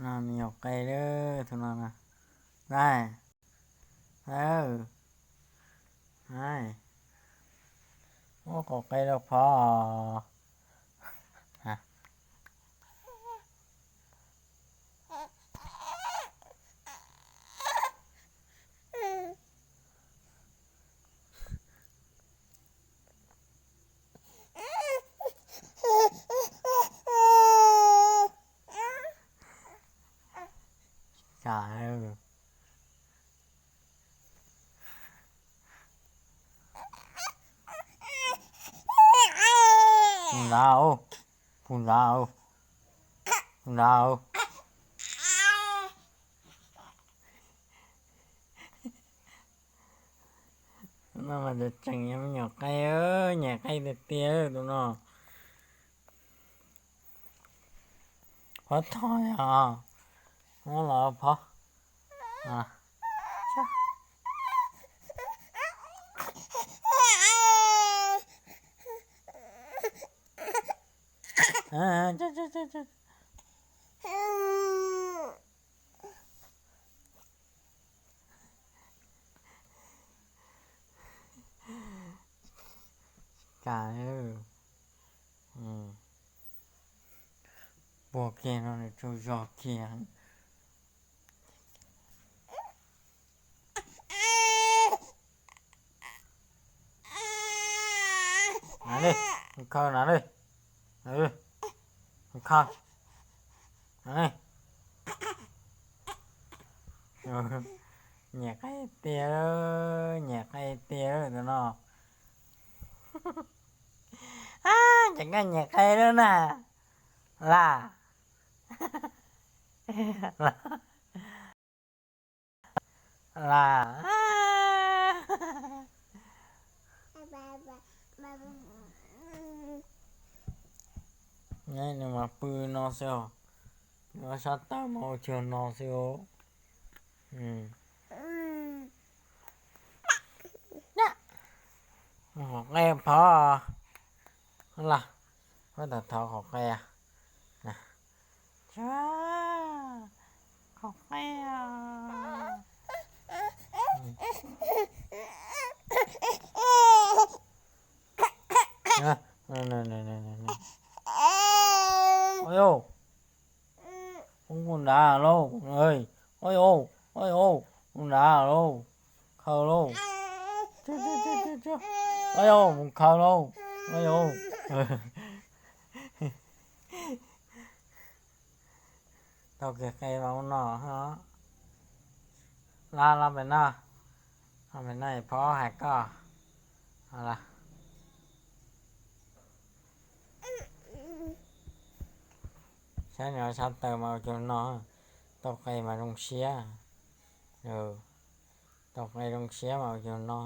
No me nyuam qe lawm tus no na. Dai, dai, muab qos qe rau phov. Puv ntawd, puv ntawd, puv ntawd. No mas tseem yog me nyuam qe, nyuam qe tiag tiag tus no. Phov tho yog, muab los phov. Ka, puag kiag no nws tsaug zog kiag. Nav li, khaws nav li, khaws, nav li. Nyiam qe tiag, nyiam qe tiag tus no. Ces koj nyiam qe lawm na, Las, Las. Nws mas pw no xwb os, nws sab taw mas ua cuag no xwb os. Qhov qe phov, Las, pab tau thov qhov qe. Qhov qe. Ua yau, ua kuv nrad lauj, ua yau, ua yau, kuv nrad lauj, khaws lauj, ua yau, mus khaws lauj, ua yau. Tau kiag qe los ua no. Los, los pem no, los pem no es phov hais koj. Saib nws sab taw mas ua cuag no, tau qe mas zoo siab. Tau qe zoo siab mas ua cuag no.